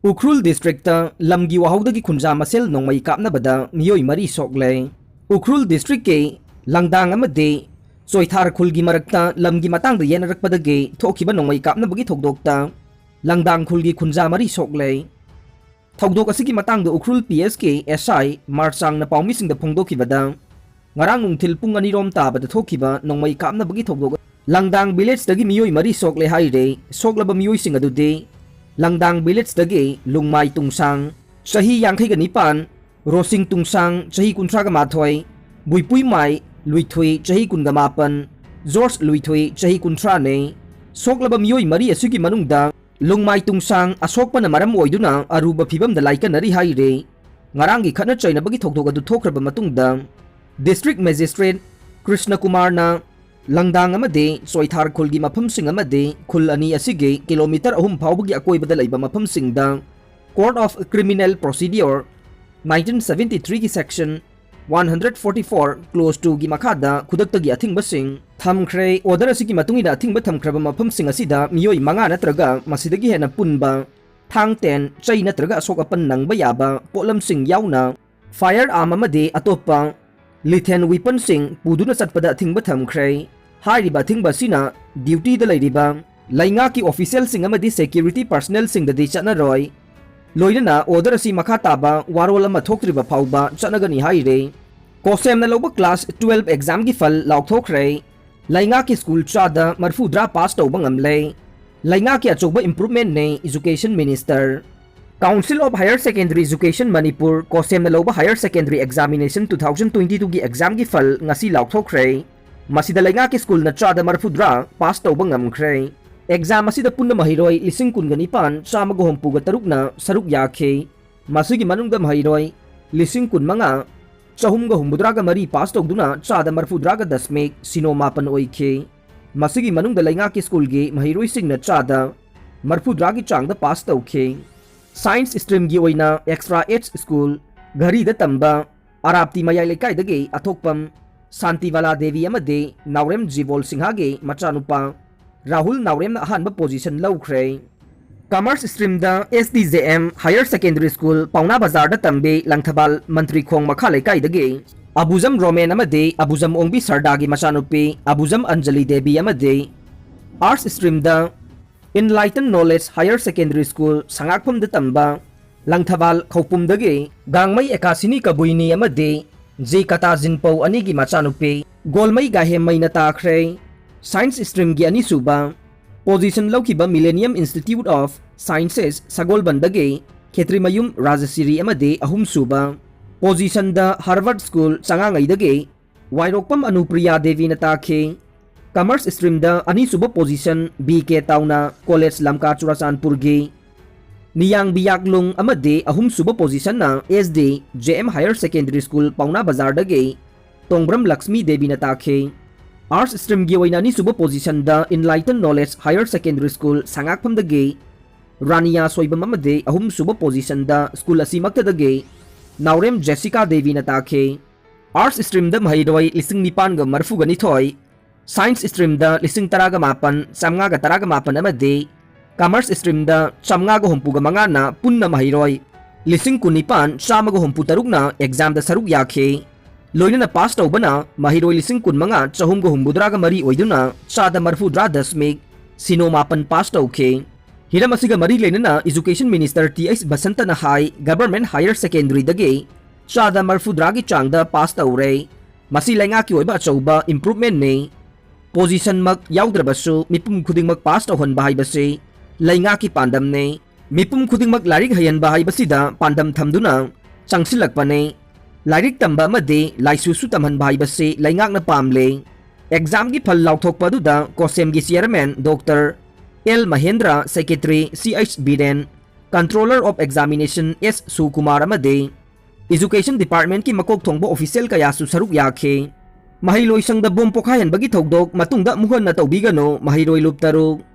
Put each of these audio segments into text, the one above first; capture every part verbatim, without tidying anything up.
Ukhrul district ꯂꯝꯒꯤ ꯋꯥꯍꯧꯗꯒꯤ ꯈꯨꯟꯖꯥ ꯃꯁꯦꯜ ꯅꯣꯡꯃꯩ ꯀꯥꯞꯅꯕꯗ ꯃꯤꯑꯣꯏ ꯃꯔꯤ ꯁꯣꯛꯂꯦ꯫ ꯎꯈ꯭ꯔꯨꯜ ꯗꯤꯁꯇ꯭ꯔꯤꯛꯀꯤ ꯂꯪꯗꯥꯡ ꯑꯃꯗꯤ ꯆꯣꯏꯊꯥꯔ ꯈꯨꯜꯒꯤ ꯃꯔꯛꯇ ꯂꯝꯒꯤ ꯃꯇꯥꯡꯗ ꯌꯦꯟꯅꯔꯛꯄꯗꯒꯤ ꯊꯣꯛꯈꯤꯕ ꯅꯣꯡꯃꯩ ꯀꯥꯞꯅꯕꯒꯤ ꯊꯧꯗꯣꯛꯇ ꯂꯪꯗꯥꯡ ꯈꯨꯜꯒꯤ ꯈꯨꯟꯖꯥ ꯃꯔꯤ ꯁꯣꯛꯂꯦ꯫ ꯊꯧꯗꯣꯛ ꯑꯁꯤꯒꯤ ꯃꯇꯥꯡꯗ ꯎꯈ꯭ꯔꯨꯜ ꯄꯤ ꯑꯦꯁꯀꯤ ꯑꯦꯁ ꯑꯥꯏ ꯃꯥꯔꯆꯥꯡꯅ ꯄꯥꯎꯃꯤꯁꯤꯡꯗ ꯐꯣꯡꯗꯣꯛꯈꯤꯕꯗ, ꯉꯔꯥꯡ ꯅꯨꯡꯊꯤꯜ ꯄꯨꯡ ꯑꯅꯤꯔꯣꯝ ꯇꯥꯕꯗ ꯊꯣꯛꯈꯤꯕ ꯅꯣꯡꯃꯩ ꯀꯥꯞꯅꯕꯒꯤ ꯊꯧꯗꯣꯛ ꯂꯪꯗꯥꯡ ꯚꯤꯂꯦꯖꯇꯒꯤ ꯃꯤꯑꯣꯏ ꯃꯔꯤ ꯁꯣꯛꯂꯦ ꯍꯥꯏꯔꯦ꯫ ꯁꯣꯛꯂꯕ ꯃꯤꯑꯣꯏꯁꯤꯡ ꯑꯗꯨꯗꯤ ꯂꯪꯗꯥꯡ ꯚꯤꯂꯦꯖꯇꯒꯤ ꯂꯨꯡꯃꯥꯏ ꯇꯨꯡꯁꯥꯡ, ꯆꯍꯤ ꯌꯥꯡꯈꯩꯒ ꯅꯤꯄꯥꯟ, ꯔꯣꯁꯤꯡ ꯇꯨꯡꯁꯥꯡ, ꯆꯍꯤ ꯀꯨꯟꯊ꯭ꯔꯥꯒ ꯃꯥꯊꯣꯏ, ꯕꯨꯏꯄꯨꯏꯃꯥꯏ ꯂꯨꯏꯊꯨꯏ, ꯆꯍꯤ ꯀꯨꯟꯒ ꯃꯥꯄꯟ, ꯖꯣꯔꯖ ꯂꯨꯏꯊꯨꯏ, ꯆꯍꯤ ꯀꯨꯟꯊ꯭ꯔꯥꯅꯤ꯫ ꯁꯣꯛꯂꯕ ꯃꯤꯑꯣꯏ ꯃꯔꯤ ꯑꯁꯤꯒꯤ ꯃꯅꯨꯡꯗ ꯂꯨꯡꯃꯥꯏ ꯇꯨꯡꯁꯥꯡ ꯑꯁꯣꯛꯄꯅ ꯃꯔꯝ ꯑꯣꯏꯗꯨꯅ ꯑꯔꯨꯕ ꯐꯤꯕꯝꯗ ꯂꯥꯏꯀꯠꯅꯔꯤ ꯍꯥꯏꯔꯦ꯫ ꯉꯔꯥꯡꯒꯤ ꯈꯠꯅ ꯆꯩꯅꯕꯒꯤ ꯊꯧꯗꯣꯛ ꯑꯗꯨ ꯊꯣꯛꯈ꯭ꯔꯕ ꯃꯇꯨꯡꯗ, ꯗꯤꯁꯇ꯭ꯔꯤꯛ ꯃꯦꯖꯤꯁꯇ꯭ꯔꯦꯠ ꯀ꯭ꯔꯤꯁꯅ ꯀꯨꯃꯥꯔꯅ ꯂꯪꯗꯥꯡ ꯑꯃꯗꯤ ꯆꯣꯏꯊꯥꯔ ꯈꯨꯜꯒꯤ ꯃꯐꯝꯁꯤꯡ ꯑꯃꯗꯤ ꯈꯨꯜ ꯑꯅꯤ ꯑꯁꯤꯒꯤ ꯀꯤꯂꯣꯃꯤꯇꯔ ꯑꯍꯨꯝ ꯐꯥꯎꯕꯒꯤ ꯑꯀꯣꯏꯕꯗ ꯂꯩꯕ ꯃꯐꯝꯁꯤꯡꯗ Code of Criminal Procedure nineteen seventy-threeꯒꯤ section one hundred forty-four clause twoꯒꯤ ꯃꯈꯥꯗ ꯈꯨꯗꯛꯇꯒꯤ ꯑꯊꯤꯡꯕꯁꯤꯡ ꯊꯝꯈ꯭ꯔꯦ꯫ Order ꯑꯁꯤꯒꯤ ꯃꯇꯨꯡ ꯏꯟꯅ ꯑꯊꯤꯡꯕ ꯊꯝꯈ꯭ꯔꯕ ꯃꯐꯝꯁꯤꯡ ꯑꯁꯤꯗ ꯃꯤꯑꯣꯏ ꯃꯉꯥ ꯅꯠꯇ꯭ꯔꯒ ꯃꯁꯤꯗꯒꯤ ꯍꯦꯟꯅ ꯄꯨꯟꯕ ꯊꯥꯡ ꯇꯦꯟ, ꯆꯩ ꯅꯠꯇ꯭ꯔꯒ ꯑꯁꯣꯛ ꯑꯄꯟ ꯅꯪꯕ ꯌꯥꯕ ꯄꯣꯠꯂꯝꯁꯤꯡ ꯌꯥꯎꯅ firearm ꯑꯃꯗꯤ ꯑꯇꯣꯞꯄ lethal weaponꯁꯤꯡ ꯄꯨꯗꯨꯅ ꯆꯠꯄꯗ ꯑꯊꯤꯡꯕ ꯊꯝꯈ꯭ꯔꯦ꯫ ꯍꯥꯏꯔꯤꯕ ꯑꯊꯤꯡꯕ ꯑꯁꯤꯅ dutyꯗ ꯂꯩꯔꯤꯕ ꯂꯩꯉꯥꯛꯀꯤ officialꯁꯤꯡ ꯑꯃꯗꯤ security personnelꯁꯤꯡꯗꯗꯤ ꯆꯠꯅꯔꯣꯏ꯫ ꯂꯣꯏꯅꯅ order ꯑꯁꯤ ꯃꯈꯥ ꯇꯥꯕ ꯋꯥꯔꯣꯜ ꯑꯃ ꯊꯣꯛꯇ꯭ꯔꯤꯕ ꯐꯥꯎꯕ ꯆꯠꯅꯒꯅꯤ ꯍꯥꯏꯔꯦ꯫ ꯀꯣꯁꯦꯝꯅ ꯂꯧꯕ class twelve examꯒꯤ ꯐꯜ ꯂꯥꯎꯊꯣꯛꯈ꯭ꯔꯦ꯫ ꯂꯩꯉꯥꯛꯀꯤ ꯁ꯭ꯀꯨꯜ ꯆꯥꯗ ꯃꯔꯐꯨꯗ꯭ꯔꯥ pass ꯇꯧꯕ ꯉꯝꯂꯦ꯫ ꯂꯩꯉꯥꯛꯀꯤ ꯑꯆꯧꯕ improvementꯅꯤ Education Minister꯫ Council of Higher Secondary Education Manipur ꯀꯣꯁꯦꯝꯅ ꯂꯧꯕ higher secondary examination two thousand twenty twoꯒꯤ examꯒꯤ ꯐꯜ ꯉꯁꯤ ꯂꯥꯎꯊꯣꯛꯈ꯭ꯔꯦ꯫ ꯃꯁꯤꯗ ꯂꯩꯉꯥꯛꯀꯤ ꯁ꯭ꯀꯨꯜꯅ ꯆꯥꯗ ꯃꯔꯐꯨꯗ꯭ꯔꯥ pass ꯇꯧꯕ ꯉꯝꯈ꯭ꯔꯦ꯫ Exam ꯑꯁꯤꯗ ꯄꯨꯟꯅ ꯃꯍꯩꯔꯣꯏ ꯂꯤꯁꯤꯡ ꯀꯨꯟꯒ ꯅꯤꯄꯥꯟ, ꯆꯥꯝꯃꯒ ꯍꯨꯝꯐꯨꯒ ꯇꯔꯨꯛꯅ ꯁꯔꯨꯛ ꯌꯥꯈꯤ꯫ ꯃꯁꯤꯒꯤ ꯃꯅꯨꯡꯗ ꯃꯍꯩꯔꯣꯏ ꯂꯤꯁꯤꯡ ꯀꯨꯟꯃꯉꯥ, ꯆꯍꯨꯝꯒ ꯍꯨꯝꯐꯨꯇꯔꯥꯒ ꯃꯔꯤ pass ꯇꯧꯗꯨꯅ ꯆꯥꯗ ꯃꯔꯐꯨꯇꯔꯥꯒ ꯗꯁꯃꯤꯛ ꯁꯤꯅꯣ ꯃꯥꯄꯟ ꯑꯣꯏꯈꯤ꯫ ꯃꯁꯤꯒꯤ ꯃꯅꯨꯡꯗ ꯂꯩꯉꯥꯛꯀꯤ ꯁ꯭ꯀꯨꯜꯒꯤ ꯃꯍꯩꯔꯣꯏꯁꯤꯡꯅ ꯆꯥꯗ ꯃꯔꯐꯨꯇꯔꯥꯒꯤ ꯆꯥꯡꯗ pass ꯇꯧꯈꯤ꯫ Science streamꯒꯤ ꯑꯣꯏꯅ extra age school ꯘꯔꯤꯗ ꯇꯝꯕ ꯑꯔꯥꯞꯇꯤ ꯃꯌꯥꯏ ꯂꯩꯀꯥꯏꯗꯒꯤ ꯑꯊꯣꯛꯄꯝ ꯁꯥꯟꯇꯤꯕꯥꯂꯥ ꯗꯦꯕꯤ ꯑꯃꯗꯤ ꯅꯥꯎꯔꯦꯝ ꯖꯤꯕꯣꯜ ꯁꯤꯡꯍꯥꯒꯤ ꯃꯆꯥꯅꯨꯄꯥ ꯔꯥꯍꯨꯜ ꯅꯥꯎꯔꯦꯝꯅ ꯑꯍꯥꯟꯕ position ꯂꯧꯈ꯭ꯔꯦ꯫ Commerce streamꯗ S D J M Higher Secondary School, ꯄꯥꯎꯅꯥ ꯕꯖꯥꯔꯗ ꯇꯝꯕꯤ ꯂꯪꯊꯕꯥꯜ ꯃꯟꯇ꯭ꯔꯤ ꯈꯣꯡ ꯃꯈꯥ ꯂꯩꯀꯥꯏꯗꯒꯤ ꯑꯕꯨꯖꯝ ꯔꯣꯃꯦꯟ ꯑꯃꯗꯤ ꯑꯕꯨꯖꯝ ꯑꯣꯡꯕꯤ ꯁꯔꯗꯥꯒꯤ ꯃꯆꯥꯅꯨꯄꯤ ꯑꯕꯨꯖꯝ ꯑꯟꯖꯂꯤ ꯗꯦꯕꯤ ꯑꯃꯗꯤ Arts streamꯗ Enlighten Knowledge Higher Secondary School, ꯁꯉꯥꯛꯐꯝꯗ ꯇꯝꯕ ꯂꯪꯊꯕꯥꯜ ꯈꯧꯄꯨꯝꯗꯒꯤ ꯒꯥꯡꯃꯩ ꯑꯦꯀꯥꯁꯤꯅꯤ ꯀꯕꯨꯏꯅꯤ ꯑꯃꯗꯤ ꯖꯤ ꯀꯇꯥꯖꯤꯟꯄꯧ ꯑꯅꯤꯒꯤ ꯃꯆꯥꯅꯨꯄꯤ ꯒꯣꯜꯃꯩ ꯒꯥꯍꯦꯝꯃꯩꯅ ꯇꯥꯈ꯭ꯔꯦ꯫ Science streamꯒꯤ ꯑꯅꯤꯁꯨꯕ position ꯂꯧꯈꯤꯕ Millennium Institute of Sciences, ꯁꯒꯣꯜꯕꯟꯗꯒꯤ ꯈꯦꯇ꯭ꯔꯤꯃꯌꯨꯝ ꯔꯥꯖꯁꯤꯔꯤ ꯑꯃꯗꯤ ꯑꯍꯨꯝꯁꯨꯕ positionꯗ Harvard School, ꯆꯉꯥꯉꯩꯗꯒꯤ ꯋꯥꯏꯔꯣꯛꯄꯝ ꯑꯅꯨꯄ꯭ꯔꯤꯌꯥ ꯗꯦꯕꯤꯅ ꯇꯥꯈꯤ꯫ Commerce streamꯗ ꯑꯅꯤꯁꯨꯕ position B K ꯇꯥꯎꯅ, College ꯂꯝꯀꯥ, ꯆꯨꯔꯆꯥꯟꯄꯨꯔꯒꯤ ꯅꯤꯌꯥꯡꯕꯤ ꯌꯥꯛꯂꯨꯡ ꯑꯃꯗꯤ ꯑꯍꯨꯝꯁꯨꯕ positionꯅ S D J M Higher Secondary School, ꯄꯥꯎꯅꯥ ꯕꯖꯥꯔꯗꯒꯤ ꯇꯣꯡꯕ꯭ꯔꯝ ꯂꯛꯁꯃꯤ ꯗꯦꯕꯤꯅ ꯇꯥꯈꯤ꯫ Arts streamꯒꯤ ꯑꯣꯏꯅ ꯑꯅꯤꯁꯨꯕ positionꯗ Enlighten Knowledge Higher Secondary School, ꯁꯉꯥꯛꯐꯝꯗꯒꯤ Rania Soibam ꯑꯃꯗꯤ ꯑꯍꯨꯝꯁꯨꯕ positionꯗ school ꯑꯁꯤꯃꯛꯇꯗꯒꯤ ꯅꯥꯎꯔꯦꯝ ꯖꯦꯁꯤꯀꯥ ꯗꯦꯕꯤꯅ ꯇꯥꯈꯤ꯫ Arts streamꯗ ꯃꯍꯩꯔꯣꯏ ꯂꯤꯁꯤꯡ ꯅꯤꯄꯥꯟꯒ ꯃꯔꯤꯐꯨꯒ ꯅꯤꯊꯣꯏ, Science streamꯗ ꯂꯤꯁꯤꯡ ꯇꯔꯥꯒ ꯃꯥꯄꯟ, ꯆꯥꯝꯃꯉꯥꯒ ꯇꯔꯥꯒ ꯃꯥꯄꯟ ꯑꯃꯗꯤ Commerce streamꯗ ꯆꯥꯝꯃꯉꯥꯒ ꯍꯨꯝꯐꯨꯒ ꯃꯉꯥꯅ ꯄꯨꯟꯅ ꯃꯍꯩꯔꯣꯏ ꯂꯤꯁꯤꯡ ꯀꯨꯟꯅꯤꯄꯥꯟ, ꯆꯥꯝꯃꯒ ꯍꯨꯝꯐꯨ ꯇꯔꯨꯛꯅ examꯗ ꯁꯔꯨꯛ ꯌꯥꯈꯤ꯫ ꯂꯣꯏꯅꯅ pass ꯇꯧꯕꯅ ꯃꯍꯩꯔꯣꯏ ꯂꯤꯁꯤꯡ ꯀꯨꯟꯃꯉꯥ, ꯆꯍꯨꯝꯒ ꯍꯨꯝꯐꯨꯇꯔꯥꯒ ꯃꯔꯤ ꯑꯣꯏꯗꯨꯅ ꯆꯥꯗ ꯃꯔꯤꯐꯨꯇꯔꯥ ꯗꯁꯃꯤꯛ ꯁꯤꯅꯣ ꯃꯥꯄꯟ pass ꯇꯧꯈꯤ꯫ ꯍꯤꯔꯝ ꯑꯁꯤꯒ ꯃꯔꯤ ꯂꯩꯅꯅ Education Minister T H ꯕꯁꯟꯇꯅ ꯍꯥꯏ, Government Higher Secondaryꯗꯒꯤ ꯆꯥꯗ ꯃꯔꯤꯐꯨꯇꯔꯥꯒꯤ ꯆꯥꯡꯗ pass ꯇꯧꯔꯦ꯫ ꯃꯁꯤ ꯂꯩꯉꯥꯛꯀꯤ ꯑꯣꯏꯕ ꯑꯆꯧꯕ improvementꯅꯤ꯫ Positionꯃꯛ ꯌꯥꯎꯗ꯭ꯔꯕꯁꯨ ꯃꯤꯄꯨꯝ ꯈꯨꯗꯤꯡꯃꯛ pass ꯇꯧꯍꯟꯕ ꯍꯥꯏꯕꯁꯤ ꯂꯩꯉꯥꯛꯀꯤ ꯄꯥꯟꯗꯝꯅꯤ꯫ ꯃꯤꯄꯨꯝ ꯈꯨꯗꯤꯡꯃꯛ ꯂꯥꯏꯔꯤꯛ ꯍꯩꯍꯟꯕ ꯍꯥꯏꯕꯁꯤꯗ ꯄꯥꯟꯗꯝ ꯊꯝꯗꯨꯅ ꯆꯪꯁꯤꯜꯂꯛꯄꯅꯤ꯫ ꯂꯥꯏꯔꯤꯛ ꯇꯝꯕ ꯑꯃꯗꯤ ꯂꯥꯏꯁꯨꯁꯨ ꯇꯝꯍꯟꯕ ꯍꯥꯏꯕꯁꯤ ꯂꯩꯉꯥꯛꯅ ꯄꯥꯝꯂꯤ꯫ Examꯒꯤ ꯐꯜ ꯂꯥꯎꯊꯣꯛꯄ ꯑꯗꯨꯗ COHSEMꯒꯤ Chairman Doctor L Mahendra, Secretary C H Biren, Controller of Examination S ꯁꯨꯀꯨꯃꯥꯔ ꯑꯃꯗꯤ Education Departmentꯀꯤ ꯃꯀꯣꯛ ꯊꯣꯡꯕ official ꯀꯌꯥꯁꯨ ꯁꯔꯨꯛ ꯌꯥꯈꯤ꯫ ꯃꯍꯩꯂꯣꯏꯁꯪꯗ bomb ꯄꯣꯈꯥꯏꯍꯟꯕꯒꯤ ꯊꯧꯗꯣꯛ ꯃꯇꯨꯡꯗ ꯑꯃꯨꯛ ꯍꯟꯅ ꯇꯧꯕꯤꯒꯅꯨ, ꯃꯍꯩꯔꯣꯏ ꯂꯨꯞ ꯇꯔꯨꯛ꯫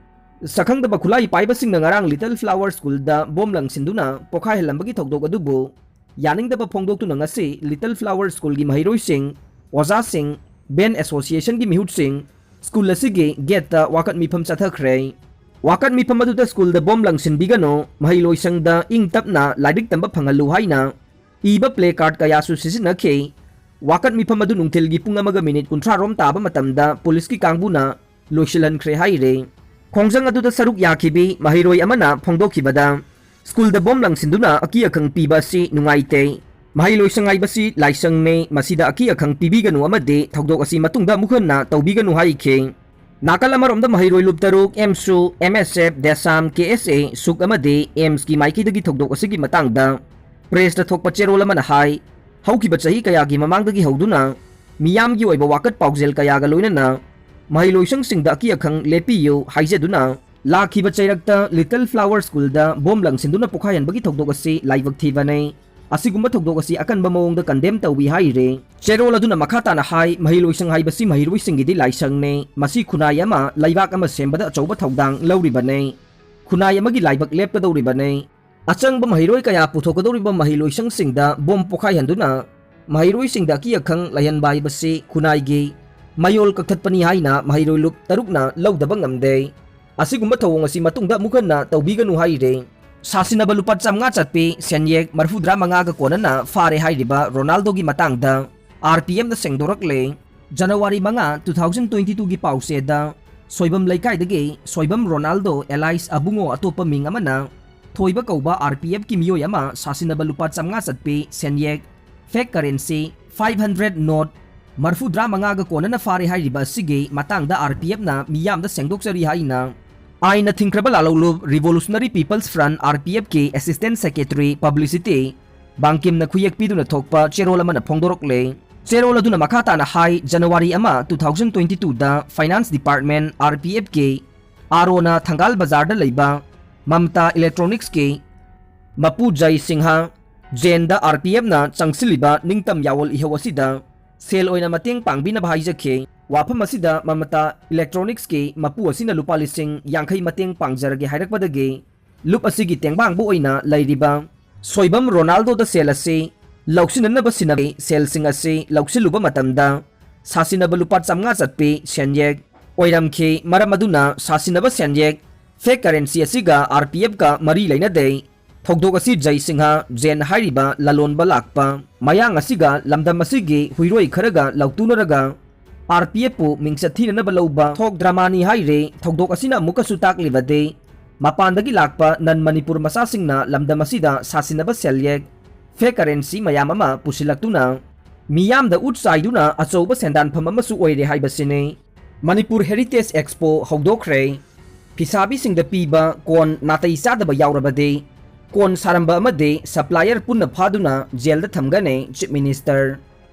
ꯁꯛꯈꯪꯗꯕ ꯈꯨꯠꯂꯥꯏ ꯄꯥꯏꯕꯁꯤꯡꯅ ꯉꯔꯥꯡ Little Flower Schoolꯗ bomb ꯂꯪꯁꯤꯟꯗꯨꯅ ꯄꯣꯈꯥꯏꯍꯜꯂꯝꯕꯒꯤ ꯊꯧꯗꯣꯛ ꯑꯗꯨꯕꯨ ꯌꯥꯅꯤꯡꯗꯕ ꯐꯣꯡꯗꯣꯛꯇꯨꯅ ꯉꯁꯤ Little Flower Schoolꯒꯤ ꯃꯍꯩꯔꯣꯏꯁꯤꯡ, ꯑꯣꯖꯥꯁꯤꯡ, band associationꯒꯤ ꯃꯤꯍꯨꯠꯁꯤꯡ school ꯑꯁꯤꯒꯤ gateꯇ ꯋꯥꯀꯠ ꯃꯤꯐꯝ ꯆꯠꯊꯈ꯭ꯔꯦ꯫ ꯋꯥꯀꯠ ꯃꯤꯐꯝ ꯑꯗꯨꯗ ꯁ꯭ꯀꯨꯜꯗ ꯕꯣꯝ ꯂꯪꯁꯤꯟꯕꯤꯒꯅꯨ, ꯃꯍꯩꯂꯣꯏꯁꯪꯗ ꯏꯪ ꯇꯞꯅ ꯂꯥꯏꯔꯤꯛ ꯇꯝꯕ ꯐꯪꯍꯜꯂꯨ ꯍꯥꯏꯅ ꯏꯕ ꯄ꯭ꯂꯦ ꯀꯥꯔꯗ ꯀꯌꯥꯁꯨ ꯁꯤꯖꯤꯟꯅꯈꯤ꯫ ꯋꯥꯀꯠ ꯃꯤꯐꯝ ꯑꯗꯨ ꯅꯨꯡꯊꯤꯜꯒꯤ ꯄꯨꯡ ꯑꯃꯒ ꯃꯤꯅꯤꯠ ꯀꯨꯟꯊ꯭ꯔꯥ ꯔꯣꯝ ꯇꯥꯕ ꯃꯇꯝꯗ ꯄꯨꯂꯤꯁꯀꯤ ꯀꯥꯡꯕꯨꯅ ꯂꯣꯏꯁꯤꯜꯍꯟꯈ꯭ꯔꯦ ꯍꯥꯏꯔꯦ꯫ ꯈꯣꯡꯖꯪ ꯑꯗꯨꯗ ꯁꯔꯨꯛ ꯌꯥꯈꯤꯕꯤ ꯃꯍꯩꯔꯣꯏ ꯑꯃꯅ ꯐꯣꯡꯗꯣꯛꯈꯤꯕꯗ, ꯁ꯭ꯀꯨꯜꯗ ꯕꯣꯝ ꯂꯪꯁꯤꯟꯗꯨꯅ ꯑꯀꯤ ꯑꯈꯪ ꯄꯤꯕ ꯑꯁꯤ ꯅꯨꯡꯉꯥꯏꯇꯦ꯫ ꯃꯍꯩꯂꯣꯏꯁꯪ ꯍꯥꯏꯕꯁꯤ ꯂꯥꯏꯁꯪꯅꯤ, ꯃꯁꯤꯗ ꯑꯀꯤ ꯑꯈꯪ ꯄꯤꯕꯤꯒꯅꯨ ꯑꯃꯗꯤ ꯊꯧꯗꯣꯛ ꯑꯁꯤ ꯃꯇꯨꯡꯗ ꯑꯃꯨꯛ ꯍꯟꯅ ꯇꯧꯕꯤꯒꯅꯨ ꯍꯥꯏꯈꯤ꯫ ꯅꯥꯀꯜ ꯑꯃꯔꯣꯝꯗ ꯃꯍꯩꯔꯣꯏ ꯂꯨꯞ ꯇꯔꯨꯛ, ꯑꯦꯝꯁꯨ, ꯑꯦꯝ ꯑꯦꯁ ꯑꯦꯐ, ꯗꯦꯁꯥꯝ, ꯀꯦ ꯑꯦꯁ ꯑꯦ, ꯁꯨꯛ ꯑꯃꯗꯤ ꯑꯦꯝꯁꯀꯤ ꯃꯥꯏꯀꯩꯗꯒꯤ ꯊꯧꯗꯣꯛ ꯑꯁꯤꯒꯤ ꯃꯇꯥꯡꯗ ꯄ꯭ꯔꯦꯁꯇ ꯊꯣꯛꯄ ꯆꯦꯔꯣꯜ ꯑꯃꯅ ꯍꯥꯏ, ꯍꯧꯈꯤꯕ ꯆꯍꯤ ꯀꯌꯥꯒꯤ ꯃꯃꯥꯡꯗꯒꯤ ꯍꯧꯗꯨꯅ ꯃꯤꯌꯥꯝꯒꯤ ꯑꯣꯏꯕ ꯋꯥꯀꯠ ꯄꯥꯎꯖꯦꯜ ꯀꯌꯥꯒ ꯂꯣꯏꯅꯅ ꯃꯍꯩꯂꯣꯏꯁꯪꯁꯤꯡꯗ ꯑꯀꯤ ꯑꯈꯪ ꯂꯦꯞꯄꯤꯌꯨ ꯍꯥꯏꯖꯗꯨꯅ ꯂꯥꯛꯈꯤꯕ ꯆꯩꯔꯛꯇ ꯂꯤꯇꯜ ꯐ꯭ꯂꯥꯋꯔ ꯁ꯭ꯀꯨꯜꯗ ꯕꯣꯝ ꯂꯪꯁꯤꯟꯗꯨꯅ ꯄꯣꯈꯥꯏꯍꯟꯕꯒꯤ ꯊꯧꯗꯣꯛ ꯑꯁꯤ ꯂꯥꯏꯕꯛ ꯊꯤꯕꯅꯤ꯫ ꯑꯁꯤꯒꯨꯝꯕ ꯊꯧꯗꯣꯛ ꯑꯁꯤ ꯑꯀꯟꯕ ꯃꯑꯣꯡꯗ ꯀꯟꯗꯦꯝ ꯇꯧꯏ ꯍꯥꯏꯔꯤ꯫ ꯆꯦꯔꯣꯜ ꯑꯗꯨꯅ ꯃꯈꯥ ꯇꯥꯅ ꯍꯥꯏ, ꯃꯍꯩꯂꯣꯏꯁꯪ ꯍꯥꯏꯕꯁꯤ ꯃꯍꯩꯔꯣꯏꯁꯤꯡꯒꯤꯗꯤ ꯂꯥꯏꯁꯪꯅꯤ꯫ ꯃꯁꯤ ꯈꯨꯟꯅꯥꯏ ꯑꯃ, ꯂꯩꯕꯥꯛ ꯑꯃ ꯁꯦꯝꯕꯗ ꯑꯆꯧꯕ ꯊꯧꯗꯥꯡ ꯂꯧꯔꯤꯕꯅꯤ꯫ ꯈꯨꯟꯅꯥꯏ ꯑꯃꯒꯤ ꯂꯥꯏꯕꯛ ꯂꯦꯞꯀꯗꯧꯔꯤꯕꯅꯤ꯫ ꯑꯆꯪꯕ ꯃꯍꯩꯔꯣꯏ ꯀꯌꯥ ꯄꯨꯊꯣꯛꯀꯗꯧꯔꯤꯕ ꯃꯍꯩꯂꯣꯏꯁꯪꯁꯤꯡꯗ ꯕꯣꯝ ꯄꯣꯈꯥꯏꯍꯟꯗꯨꯅ ꯃꯍꯩꯔꯣꯏꯁꯤꯡꯗ ꯑꯀꯤ ꯑꯈꯪ ꯂꯩꯍꯟꯕ ꯍꯥꯏꯕꯁꯤ ꯈꯨꯟꯅꯥꯏꯒꯤ ꯃꯌꯣꯜ ꯀꯛꯊꯠꯄꯅꯤ ꯍꯥꯏꯅ ꯃꯍꯩꯔꯣꯏ ꯂꯨꯞ ꯇꯔꯨꯛꯅ ꯂꯧꯗꯕ ꯉꯝꯗꯦ꯫ ꯑꯁꯤꯒꯨꯝꯕ ꯊꯧꯑꯣꯡ ꯑꯁꯤ ꯃꯇꯨꯡꯗ ꯑꯃꯨꯛ ꯍꯟꯅ ꯇꯧꯕꯤꯒꯅꯨ ꯍꯥꯏꯔꯦ꯫ ꯁꯥꯁꯤꯟꯅꯕ ꯂꯨꯄꯥ ꯆꯥꯝꯃꯉꯥ ꯆꯠꯄꯤ ꯁꯦꯟꯌꯦꯛ ꯃꯔꯤꯐꯨꯇꯔꯥ ꯃꯉꯥꯒ ꯀꯣꯟꯅꯅ ꯐꯥꯔꯦ ꯍꯥꯏꯔꯤꯕ ꯔꯣꯅꯥꯜꯗꯣꯒꯤ ꯃꯇꯥꯡꯗ ꯑꯥꯔ ꯄꯤ ꯑꯦꯐꯅ ꯁꯦꯡꯗꯣꯔꯛꯂꯦ꯫ ꯖꯅꯋꯥꯔꯤ ꯃꯉꯥ, two thousand twenty twoꯒꯤ ꯄꯥꯎꯆꯦꯗ ꯁꯣꯏꯕꯝ ꯂꯩꯀꯥꯏꯗꯒꯤ ꯁꯣꯏꯕꯝ ꯔꯣꯅꯥꯜꯗꯣ ꯑꯦꯂꯥꯏꯁ ꯑꯕꯨꯡꯉꯣ ꯑꯇꯣꯞꯄ ꯃꯤꯡ ꯑꯃꯅ ꯊꯣꯏꯕ ꯀꯧꯕ ꯑꯥꯔ ꯄꯤ ꯑꯦꯐꯀꯤ ꯃꯤꯑꯣꯏ ꯑꯃ ꯁꯥꯁꯤꯟꯅꯕ ꯂꯨꯄꯥ ꯆꯥꯝꯃꯉꯥ ꯆꯠꯄꯤ ꯁꯦꯟꯌꯦꯛ, fake currency, five hundred note ꯃꯔꯤꯐꯨꯇꯔꯥ ꯃꯉꯥꯒ ꯀꯣꯟꯅꯅ ꯐꯥꯔꯦ ꯍꯥꯏꯔꯤꯕ ꯑꯁꯤꯒꯤ ꯃꯇꯥꯡꯗ ꯑꯥꯔ ꯄꯤ ꯑꯦꯐꯅ ꯃꯤꯌꯥꯝꯗ ꯁꯦꯡꯗꯣꯛꯆꯔꯤ ꯍꯥꯏꯅ ꯑꯥꯏꯟꯅ ꯊꯤꯡꯈ꯭ꯔꯕ ꯂꯥꯜꯍꯧꯂꯨꯞ Revolutionary People's Front, R P F ꯀꯤ assistant secretary publicity ꯕꯥꯡꯀꯤꯝꯅ ꯈꯨꯌꯦꯛ ꯄꯤꯗꯨꯅ ꯊꯣꯛꯄ ꯆꯦꯔꯣꯜ ꯑꯃꯅ ꯐꯣꯡꯗꯣꯔꯛꯂꯦ꯫ ꯆꯦꯔꯣꯜ ꯑꯗꯨꯅ ꯃꯈꯥ ꯇꯥꯅ ꯍꯥꯏ, ꯖꯅꯋꯥꯔꯤ ꯑꯃ, two thousand twenty twoꯗ Finance Department, R P F ꯀꯤ ꯑꯥꯔ ꯑꯣꯅ ꯊꯪꯒꯥꯜ ꯕꯖꯥꯔꯗ ꯂꯩꯕ ꯃꯃꯇꯥ ꯏꯂꯦꯛꯇ꯭ꯔꯣꯅꯤꯛꯁꯀꯤ ꯃꯄꯨ ꯖꯩ ꯁꯤꯡꯍ ꯖꯦꯟꯗ ꯑꯥꯔ ꯄꯤ ꯑꯦꯐꯅ ꯆꯪꯁꯤꯜꯂꯤꯕ ꯅꯤꯡꯇꯝ ꯌꯥꯑꯣꯜ ꯏꯍꯧ ꯑꯁꯤꯗ ꯁꯦꯜ ꯑꯣꯏꯅ ꯃꯇꯦꯡ ꯄꯥꯡꯕꯤꯅꯕ ꯍꯥꯏꯖꯈꯤ꯫ ꯋꯥꯐꯝ ꯑꯁꯤꯗ ꯃꯃꯇꯥ ꯏꯂꯦꯛꯇ꯭ꯔꯣꯅꯤꯛꯁꯀꯤ ꯃꯄꯨ ꯑꯁꯤꯅ ꯂꯨꯄꯥ ꯂꯤꯁꯤꯡ ꯌꯥꯡꯈꯩ ꯃꯇꯦꯡ ꯄꯥꯡꯖꯔꯒꯦ ꯍꯥꯏꯔꯛꯄꯗꯒꯤ ꯂꯨꯞ ꯑꯁꯤꯒꯤ ꯇꯦꯡꯕꯥꯡꯕ ꯑꯣꯏꯅ ꯂꯩꯔꯤꯕ ꯁꯣꯏꯕꯝ ꯔꯣꯅꯥꯜꯗꯣꯗ ꯁꯦꯜ ꯑꯁꯤ ꯂꯧꯁꯤꯟꯅꯅꯕ ꯁꯤꯟꯅꯕꯤ ꯁꯦꯜꯁꯤꯡ ꯑꯁꯤ ꯂꯧꯁꯤꯜꯂꯨꯕ ꯃꯇꯝꯗ ꯁꯥꯁꯤꯟꯅꯕ ꯂꯨꯄꯥ ꯆꯥꯝꯃꯉꯥ ꯆꯠꯄꯤ ꯁꯦꯟꯌꯦꯛ ꯑꯣꯏꯔꯝꯈꯤ꯫ ꯃꯔꯝ ꯑꯗꯨꯅ ꯁꯥꯁꯤꯟꯅꯕ ꯁꯦꯟꯌꯦꯛ Fake currency ꯑꯁꯤꯒ R P F ꯀ ꯃꯔꯤ ꯂꯩꯅꯗꯦ꯫ ꯊꯧꯗꯣꯛ ꯑꯁꯤ ꯖꯩ ꯁꯤꯡꯍ ꯖꯦꯟ ꯍꯥꯏꯔꯤꯕ ꯂꯂꯣꯟꯕ ꯂꯥꯛꯄ ꯃꯌꯥꯡ ꯑꯁꯤꯒ ꯂꯝꯗꯝ ꯑꯁꯤꯒꯤ ꯍꯨꯏꯔꯣꯏ ꯈꯔꯒ ꯂꯧꯇꯨꯅꯔꯒ R P F ꯄꯨ ꯃꯤꯡꯆꯠ ꯊꯤꯅꯅꯕ ꯂꯧꯕ ꯊꯣꯛ ꯗ꯭ꯔꯃꯥꯅꯤ ꯍꯥꯏꯔꯦ꯫ ꯊꯧꯗꯣꯛ ꯑꯁꯤꯅ ꯑꯃꯨꯛꯀꯁꯨ ꯇꯥꯛꯂꯤꯕꯗꯤ ꯃꯄꯥꯟꯗꯒꯤ ꯂꯥꯛꯄ ꯅꯟ ꯃꯅꯤꯄꯨꯔ ꯃꯆꯥꯁꯤꯡꯅ ꯂꯝꯗꯝ ꯑꯁꯤꯗ ꯁꯥꯁꯤꯟꯅꯕ ꯁꯦꯜꯌꯦꯛ, fake currency ꯃꯌꯥꯝ ꯑꯃ ꯄꯨꯁꯤꯜꯂꯛꯇꯨꯅ ꯃꯤꯌꯥꯝꯗ ꯎꯠ ꯆꯥꯏꯗꯨꯅ ꯑꯆꯧꯕ ꯁꯦꯟꯗꯥꯟꯐꯝ ꯑꯃꯁꯨ ꯑꯣꯏꯔꯦ ꯍꯥꯏꯕꯁꯤꯅꯤ꯫ Manipur Heritage Expo ꯍꯧꯗꯣꯛꯈ꯭ꯔꯦ꯫ ꯐꯤꯁꯥꯕꯤꯁꯤꯡꯗ ꯄꯤꯕ ꯀꯣꯟ ꯅꯥꯇꯩ ꯆꯥꯗꯕ ꯌꯥꯎꯔꯕꯗꯤ ꯀꯣꯟ ꯁꯥꯔꯝꯕ ꯑꯃꯗꯤ supplier ꯄꯨꯟꯅ ꯐꯥꯗꯨꯅ ꯖꯦꯜꯗ ꯊꯝꯒꯅꯤ, Chief Minister꯫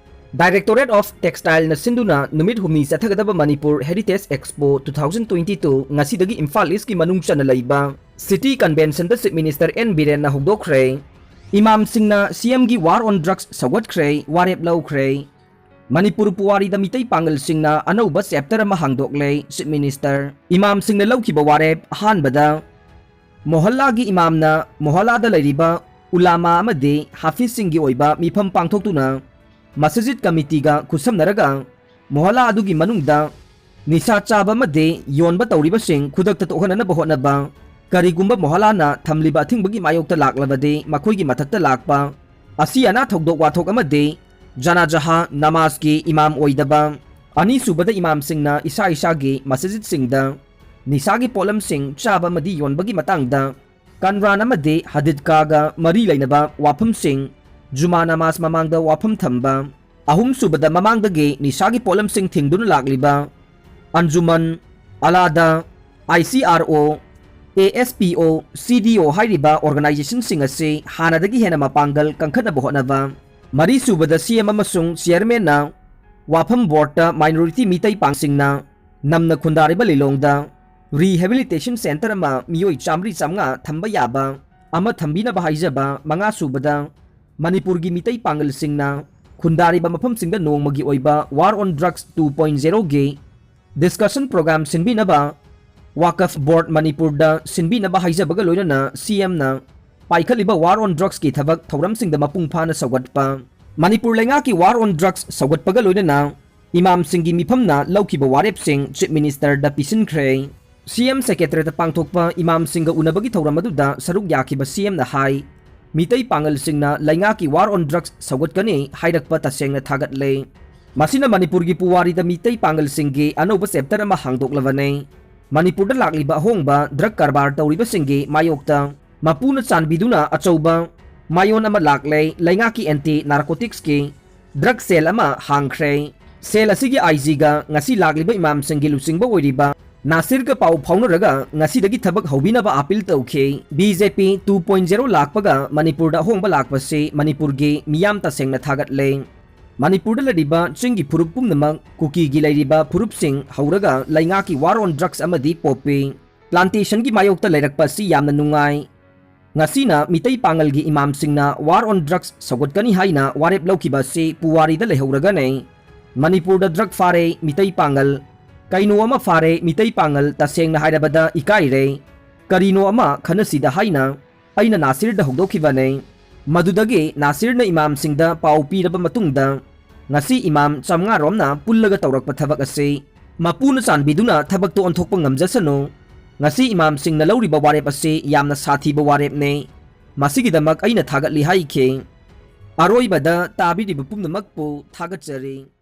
Directorate of Textileꯅ ꯁꯤꯟꯗꯨꯅ ꯅꯨꯃꯤꯠ ꯍꯨꯝꯅꯤ ꯆꯠꯊꯒꯗꯕ Manipur Heritage Expo two thousand twenty two ꯉꯁꯤꯗꯒꯤ ꯏꯝꯐꯥꯜ ꯏꯁꯀꯤ ꯃꯅꯨꯡ ꯆꯟꯅ ꯂꯩꯕ City Conventionꯗ Chief Minister N ꯕꯤꯔꯦꯟꯅ ꯍꯧꯗꯣꯛꯈ꯭ꯔꯦ꯫ ꯏꯃꯥꯝꯁꯤꯡꯅ C Mꯒꯤ War on Drugs ꯁꯧꯒꯠꯈ꯭ꯔꯦ, ꯋꯥꯔꯦꯞ ꯂꯧꯈ꯭ꯔꯦ꯫ ꯃꯅꯤꯄꯨꯔ ꯄꯨꯋꯥꯔꯤꯗ ꯃꯤꯇꯩ ꯄꯥꯡꯒꯜꯁꯤꯡꯅ ꯑꯅꯧꯕ chapter ꯑꯃ ꯍꯥꯡꯗꯣꯛꯂꯦ, Chief Minister꯫ ꯏꯃꯥꯝꯁꯤꯡꯅ ꯂꯧꯈꯤꯕ ꯋꯥꯔꯦꯞ ꯑꯍꯥꯟꯕꯗ ꯃꯣꯍꯜꯂꯥꯒꯤ ꯏꯃꯥꯝꯅ ꯃꯣꯍꯜꯂꯥꯗ ꯂꯩꯔꯤꯕ ꯎꯂꯥꯃꯥ ꯑꯃꯗꯤ ꯍꯥꯐꯤꯖꯁꯤꯡꯒꯤ ꯑꯣꯏꯕ ꯃꯤꯐꯝ ꯄꯥꯡꯊꯣꯛꯇꯨꯅ ꯃꯁꯖꯤꯗ ꯀꯃꯤꯇꯤꯒ ꯈꯨꯠꯁꯝꯅꯔꯒ ꯃꯣꯍꯜꯂꯥ ꯑꯗꯨꯒꯤ ꯃꯅꯨꯡꯗ ꯅꯤꯁꯥ ꯆꯥꯕ ꯑꯃꯗꯤ ꯌꯣꯟꯕ ꯇꯧꯔꯤꯕꯁꯤꯡ ꯈꯨꯗꯛꯇ ꯇꯣꯛꯍꯟꯅꯅꯕ ꯍꯣꯠꯅꯕ, ꯀꯔꯤꯒꯨꯝꯕ ꯃꯣꯍꯜꯂꯥꯅ ꯊꯝꯂꯤꯕ ꯑꯊꯤꯡꯕꯒꯤ ꯃꯥꯌꯣꯛꯇ ꯂꯥꯛꯂꯕꯗꯤ ꯃꯈꯣꯏꯒꯤ ꯃꯊꯛꯇ ꯂꯥꯛꯄ ꯑꯁꯤ ꯑꯅꯥ ꯊꯧꯗꯣꯛ ꯋꯥꯊꯣꯛ ꯑꯃꯗꯤ ꯖꯅꯥꯖꯍꯥ ꯅꯃꯥꯖꯀꯤ ꯏꯃꯥꯝ ꯑꯣꯏꯗꯕ, ꯑꯅꯤꯁꯨꯕꯗ ꯏꯃꯥꯝꯁꯤꯡꯅ ꯏꯁꯥ ꯏꯁꯥꯒꯤ ꯃꯁꯖꯤꯗꯁꯤꯡꯗ ꯅꯤꯁꯥꯒꯤ ꯄꯣꯠꯂꯝꯁꯤꯡ ꯆꯥꯕ ꯑꯃꯗꯤ ꯌꯣꯟꯕꯒꯤ ꯃꯇꯥꯡꯗ ꯀꯟꯔꯥꯟ ꯑꯃꯗꯤ ꯍꯗꯤꯗꯀꯥꯒ ꯃꯔꯤ ꯂꯩꯅꯕ ꯋꯥꯐꯝꯁꯤꯡ, ꯖꯨꯃꯥ ꯅꯃꯥꯖ ꯃꯃꯥꯡꯗ ꯋꯥꯐꯝ ꯊꯝꯕ, ꯑꯍꯨꯝꯁꯨꯕꯗ ꯃꯃꯥꯡꯗꯒꯤ ꯅꯤꯁꯥꯒꯤ ꯄꯣꯠꯂꯝꯁꯤꯡ ꯊꯤꯡꯗꯨꯅ ꯂꯥꯛꯂꯤꯕ ꯑꯟꯖꯨꯃꯟ, ꯑꯂꯥꯗ, I C R O, A S P O, C D O ꯍꯥꯏꯔꯤꯕ organizationꯁꯤꯡ ꯑꯁꯤ ꯍꯥꯟꯅꯗꯒꯤ ꯍꯦꯟꯅ ꯃꯄꯥꯡꯒꯜ ꯀꯟꯈꯠꯅꯕ ꯍꯣꯠꯅꯕ꯫ ꯃꯔꯤꯁꯨꯕꯗ C M ꯑꯃꯁꯨꯡ chairmanꯅ ꯋꯥꯐꯝ boardꯇ minority ꯃꯤꯇꯩ ꯄꯥꯡꯁꯤꯡꯅ ꯅꯝꯅ ꯈꯨꯟꯗꯥꯔꯤꯕ ꯂꯤꯂꯣꯡꯗ rehabilitation center ꯑꯃ ꯃꯤꯑꯣꯏ ꯆꯥꯝꯃꯔꯤ ꯆꯥꯝꯃꯉꯥ ꯊꯝꯕ ꯌꯥꯕ ꯑꯃ ꯊꯝꯕꯤꯅꯕ ꯍꯥꯏꯖꯕ꯫ ꯃꯉꯥꯁꯨꯕꯗ ꯃꯅꯤꯄꯨꯔꯒꯤ ꯃꯤꯇꯩ ꯄꯥꯡꯒꯜꯁꯤꯡꯅ ꯈꯨꯟꯗꯥꯔꯤꯕ ꯃꯐꯝꯁꯤꯡꯗ ꯅꯣꯡꯃꯒꯤ ꯑꯣꯏꯕ War on Drugs two point zeroꯒꯤ discussion program ꯁꯤꯟꯕꯤꯅꯕ ꯋꯥꯀꯐ board ꯃꯅꯤꯄꯨꯔꯗ ꯁꯤꯟꯕꯤꯅꯕ ꯍꯥꯏꯖꯕꯒ ꯂꯣꯏꯅꯅ C Mꯅ ꯄꯥꯏꯈꯠꯂꯤꯕ War on Drugsꯀꯤ ꯊꯕꯛ ꯊꯧꯔꯝꯁꯤꯡꯗ ꯃꯄꯨꯡ ꯐꯥꯅ ꯁꯧꯒꯠꯄ꯫ ꯃꯅꯤꯄꯨꯔ ꯂꯩꯉꯥꯛꯀꯤ War on Drugs ꯁꯧꯒꯠꯄꯒ ꯂꯣꯏꯅꯅ ꯏꯃꯥꯝꯁꯤꯡꯒꯤ ꯃꯤꯐꯝꯅ ꯂꯧꯈꯤꯕ ꯋꯥꯔꯦꯞꯁꯤꯡ Chief Ministerꯗ ꯄꯤꯁꯤꯟꯈ꯭ꯔꯦ꯫ ꯁꯤ ꯑꯦꯝ ꯁꯦꯀ꯭ꯔꯦꯇꯔꯤꯌꯦꯠꯇ ꯄꯥꯡꯊꯣꯛꯄ ꯏꯃꯥꯝꯁꯤꯡꯒ ꯎꯅꯕꯒꯤ ꯊꯧꯔꯝ ꯑꯗꯨꯗ ꯁꯔꯨꯛ ꯌꯥꯈꯤꯕ ꯁꯤ ꯑꯦꯝꯅ ꯍꯥꯏ, ꯃꯤꯇꯩ ꯄꯥꯉꯜꯁꯤꯡꯅ ꯂꯩꯉꯥꯛꯀꯤ war on drugs ꯁꯧꯒꯠꯀꯅꯤ ꯍꯥꯏꯔꯛꯄ ꯇꯁꯦꯡꯅ ꯊꯥꯒꯠꯂꯦ꯫ ꯃꯁꯤꯅ ꯃꯅꯤꯄꯨꯔꯒꯤ ꯄꯨꯋꯥꯔꯤꯗ ꯃꯤꯇꯩ ꯄꯥꯉꯜꯁꯤꯡꯒꯤ ꯑꯅꯧꯕ chapter ꯑꯃ ꯍꯥꯡꯗꯣꯛꯂꯕꯅꯤ꯫ ꯃꯅꯤꯄꯨꯔꯗ ꯂꯥꯛꯂꯤꯕ ꯑꯍꯣꯡꯕ drug ꯀꯔꯕꯥꯔ ꯇꯧꯔꯤꯕꯁꯤꯡꯒꯤ ꯃꯥꯌꯣꯛꯇ ꯃꯄꯨꯅ ꯆꯥꯟꯕꯤꯗꯨꯅ ꯑꯆꯧꯕ ꯃꯥꯏꯑꯣꯟ ꯑꯃ ꯂꯥꯛꯂꯦ꯫ ꯂꯩꯉꯥꯛꯀꯤ anti narcoticsꯀꯤ drug cell ꯑꯃ ꯍꯥꯡꯈ꯭ꯔꯦ꯫ Cell ꯑꯁꯤꯒꯤ ꯑꯥꯏ ꯖꯤꯒ ꯉꯁꯤ ꯂꯥꯛꯂꯤꯕ ꯏꯃꯥꯝꯁꯤꯡꯒꯤ ꯂꯨꯆꯤꯡꯕ ꯑꯣꯏꯔꯤꯕ ꯅꯥꯁꯤꯔꯒ ꯄꯥꯎ ꯐꯥꯎꯅꯔꯒ ꯉꯁꯤꯗꯒꯤ ꯊꯕꯛ ꯍꯧꯕꯤꯅꯕ appeal ꯇꯧꯈꯤ꯫ ꯕꯤ ꯖꯦ ꯄꯤ two point zero ꯂꯥꯛꯄꯒ ꯃꯅꯤꯄꯨꯔꯗ ꯑꯍꯣꯡꯕ ꯂꯥꯛꯄꯁꯤ ꯃꯅꯤꯄꯨꯔꯒꯤ ꯃꯤꯌꯥꯝ ꯇꯁꯦꯡꯅ ꯊꯥꯒꯠꯂꯦ꯫ ꯃꯅꯤꯄꯨꯔꯗ ꯂꯩꯔꯤꯕ ꯆꯤꯡꯒꯤ ꯐꯨꯔꯨꯞ ꯄꯨꯝꯅꯃꯛ ꯀꯨꯀꯤꯒꯤ ꯂꯩꯔꯤꯕ ꯐꯨꯔꯨꯞꯁꯤꯡ ꯍꯧꯔꯒ ꯂꯩꯉꯥꯛꯀꯤ war on drugs ꯑꯃꯗꯤ poppy plantationꯒꯤ ꯃꯥꯌꯣꯛꯇ ꯂꯩꯔꯛꯄ ꯑꯁꯤ ꯌꯥꯝꯅ ꯅꯨꯡꯉꯥꯏ꯫ ꯉꯁꯤꯅ ꯃꯤꯇꯩ ꯄꯥꯉꯜꯒꯤ ꯏꯃꯥꯝꯁꯤꯡꯅ war on drugs ꯁꯧꯒꯠꯀꯅꯤ ꯍꯥꯏꯅ ꯋꯥꯔꯦꯞ ꯂꯧꯈꯤꯕ ꯑꯁꯤ ꯄꯨꯋꯥꯔꯤꯗ ꯂꯩꯍꯧꯔꯒꯅꯤ꯫ ꯃꯅꯤꯄꯨꯔꯗ drug ꯐꯥꯔꯦ, ꯃꯤꯇꯩ ꯄꯥꯉꯜ, ꯀꯩꯅꯣ ꯑꯃ ꯐꯥꯔꯦ, ꯃꯤꯇꯩ ꯄꯥꯉꯜ ꯇꯁꯦꯡꯅ ꯍꯥꯏꯔꯕꯗ ꯏꯀꯥꯏꯔꯦ꯫ ꯀꯔꯤꯅꯣ ꯑꯃ ꯈꯟꯅꯁꯤꯗ ꯍꯥꯏꯅ ꯑꯩꯅ ꯅꯥꯁꯤꯔꯗ ꯍꯧꯗꯣꯛꯈꯤꯕꯅꯤ꯫ ꯃꯗꯨꯗꯒꯤ ꯅꯥꯁꯤꯔꯅ ꯏꯃꯥꯝꯁꯤꯡꯗ ꯄꯥꯎ ꯄꯤꯔꯕ ꯃꯇꯨꯡꯗ ꯉꯁꯤ ꯏꯃꯥꯝ ꯆꯥꯝꯃꯉꯥ ꯔꯣꯝꯅ ꯄꯨꯜꯂꯒ ꯇꯧꯔꯛꯄ ꯊꯕꯛ ꯑꯁꯤ ꯃꯄꯨꯅ ꯆꯥꯟꯕꯤꯗꯨꯅ ꯊꯕꯛꯇꯨ ꯑꯣꯟꯊꯣꯛꯄ ꯉꯝꯖꯁꯅꯨ꯫ ꯉꯁꯤ ꯏꯃꯥꯝꯁꯤꯡꯅ ꯂꯧꯔꯤꯕ ꯋꯥꯔꯦꯞ ꯑꯁꯤ ꯌꯥꯝꯅ ꯁꯥꯊꯤꯕ ꯋꯥꯔꯦꯞꯅꯤ꯫ ꯃꯁꯤꯒꯤꯗꯃꯛ ꯑꯩꯅ ꯊꯥꯒꯠꯂꯤ ꯍꯥꯏꯈꯤ꯫ ꯑꯔꯣꯏꯕꯗ ꯇꯥꯕꯤꯔꯤꯕ ꯄꯨꯝꯅꯃꯛꯄꯨ ꯊꯥꯒꯠꯆꯔꯤ꯫